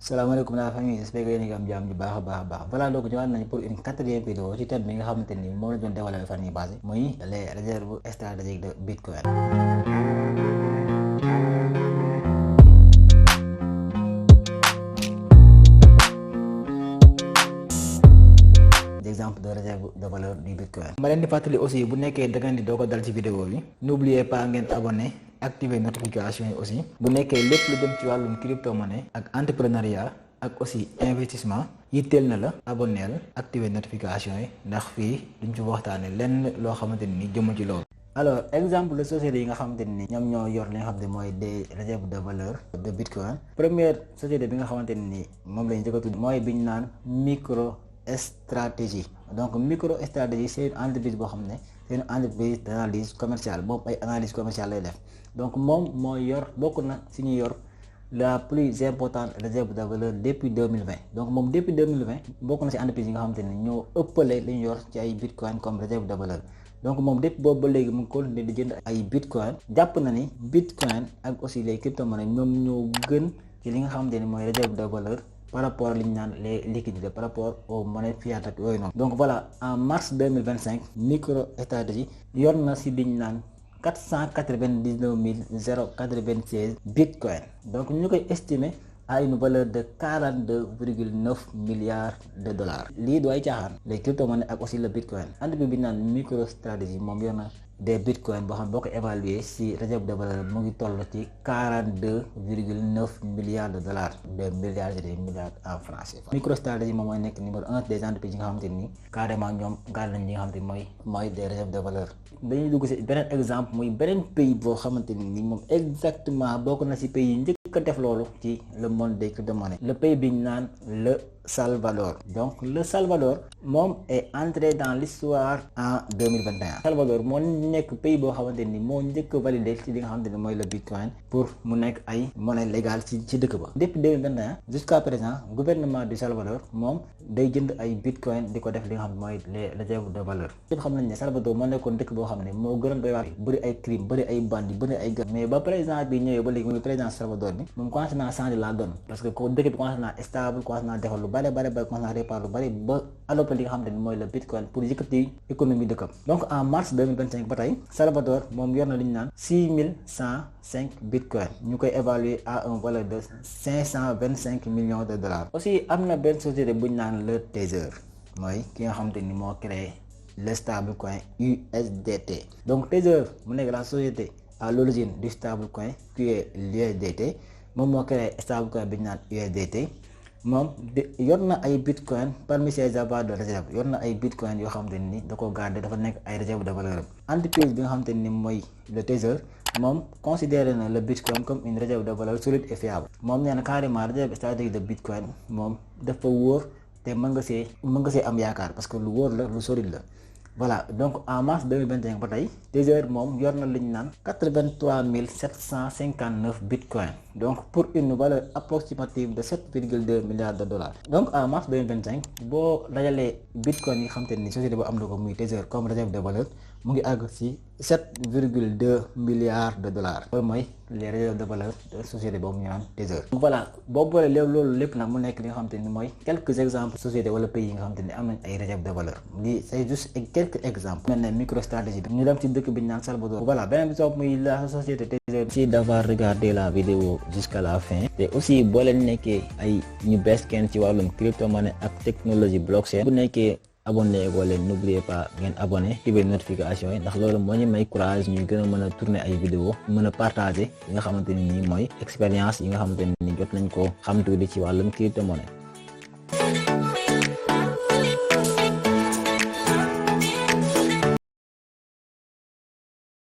salaamaaleykum la famille, j'espère que yéen a ngi am jàmm ju baax a baax voilà donc ñëwaat nañu pour une 4e vidéo ci thème bi nga xamante ni moom la doon développé fan yi passé muy les réserves stratégiques de Bitcoin. Exemple de réserve de valeur du Bitcoin. ma leen di fàttali aussi bu nekkee da ngeen di doog a dal ci vidéo bi n'oubliez pas ngeen abonné activer notification yi aussi bu nekkee lépp lu dem ci wàllum crypto-monnaie ak entrepreneuriat ak aussi investissement yitteel na la abonneel activer notification yi ndax fii duñ ci waxtaane lenn loo xamante ni jëmm ci loolu. alors exemple de société yi nga xamante ni ñoom ñoo yor li nga xam ne mooy des réserves de valeur de Bitcoin. Première société bi nga xamante ni moom lañ njëkk a tudd mooy biñ naan MicroStrategy. donc MicroStrategy c'est une entreprise boo xam ne c'est une entreprise d'analyse commerciale moom ay analyse commerciale lay def donc moom moo yor bokk na si ñu yor la plus importante réserve de valeur depuis 2020 donc moom depuis 2020 bokk na si entreprise yi nga xamante ne ñoo ëppale li ñu yor ci ay bitcoin comme réserve de valeur. donc moom depuis boobu ba léegi mu ngi continuer di jënd ay bitcoin jàpp na ni bitcoin ak aussi les crypto-monnaies ñoom ñoo gën ci li nga xamante ni mooy réserve de valeur par rapport à li ñu naan les liquidités par rapport aux monnaies fiat ak yooyu noonu. donc voilà en mars 2025 MicroStrategy yor na si li ñu naan 499 096 bitcoin donc ñu koy estimer à une valeur de 42,9 milliards de dollars. lii du ay caaxaan les crypto-monnaies ak aussi le bitcoin entreprise bi naan MicroStrategy moom yor na des bitcoins boo xam boo ko évaluer si réserve de valeur mu ngi toll ci 42,9 milliards de dollars de milliards et des milliards en francs CFA. MicroStrategy moom mooy nekk numéro 1 des entreprises yi nga xamante ni carrément ñoom gaal nañ li nga xamante ni mooy des réserves de valeur. dañuy dugg si beneen exemple muy beneen pays boo xamante ni moom exactement bokk na si pays yi njëkk a def loolu ci le monde des crypto-monnaies. le pays bi ñu naan le Salvador. donc le Salvador moom est entré dans l'histoire en 2021. Salvador moo nekk pays boo xamante ni moo njëkk a validé ci li nga xamante ni mooy le bitcoin pour mu nekk ay monnaie légale ci dëkk ba. depuis 2021 jusqu'à présent gouvernement du Salvador moom day jënd ay bitcoin di ko def li nga xam ne mooy les réserves de valeur. yëpp xam nañ ne Salvador moo nekkoon dëkk boo xam ne moo gën a doy waar bëri ay crime bëri ay bandits bëri ay gën. mais ba président bi ñëwee ba léegi muy président Salvador bi moom commencé naa changer la donne parce que ko dëkk bi commencé naa stable commencé naa defal lu bari commencé naa réparer lu bari ba adopté li nga xam ne mooy le bitcoin pour yëkkati économie dëkkam. donc en mars 2025 ba tey Salvador moom yor na li ñu naan 6105 bitcoin ñu koy évaluer à une valeur de 525 millions de dollars. aussi am na benn société bu ñu naan le Tether mooy ki nga xamante ni moo créé le stablecoin USDT. donc Tether mu nekk la société à l'origine du stablecoin qui est l'USDT moom moo créé stablecoin bi ñu naan USDT. moom yor na ay bitcoin parmi ses avoirs de réserve yor na ay bitcoin yoo xamante ni da ko garder dafa nekk ay réserve de valeur am. entreprise bi nga xamante ni mooy le Tether moom considéré na le bitcoin comme une réserve de valeur solide et fiable. moom nee na carrément réserve stratégique de bitcoin moom dafa wóor te mën nga see am yaakaar parce que lu wóor la lu solide la. voilà donc en mars 2021 ba tey Tether moom yor na li ñu naan 83 759 bitcoin donc pour une valeur approximative de 7,2 milliards de dollars. donc en mars 2025 boo dajalee bitcoin yi nga xam te ni société bu am na ko muy Tether comme réserve de valeur mu ngi àgg ci 7,2 milliards de dollars. loolu mooy les réserves de valeur de société boobu ñu naan Tether. donc voilà boo boolee loolu lépp nag mu nekk li nga xam te ni mooy quelques exemples société wala pays yi nga xam te ni am nañ ay réserves de valeur lii c'est juste quelques exemples. mel ne MicroStrategy bi ñu dem ci dëkk bi ñu naan Salvador. voilà beneen bi soog muy la société Tether. merci d'avoir regardé la vidéo jusqu'à la fin. te aussi boo leen nekkee ay ñu bees kenn ci wàllum crypto-monnaie ak technologie blockchain bu nekkee abonné ko leen n'oubliez pas ngeen abonné activer notification yi ndax loolu moo ñu may courage ñuy gën a mën a tourner ay vidéo mën a partager yi nga xamante ni mooy expérience yi nga xamante ni jot nañ ko xam tuuti ci wàllum crypto-monnaie.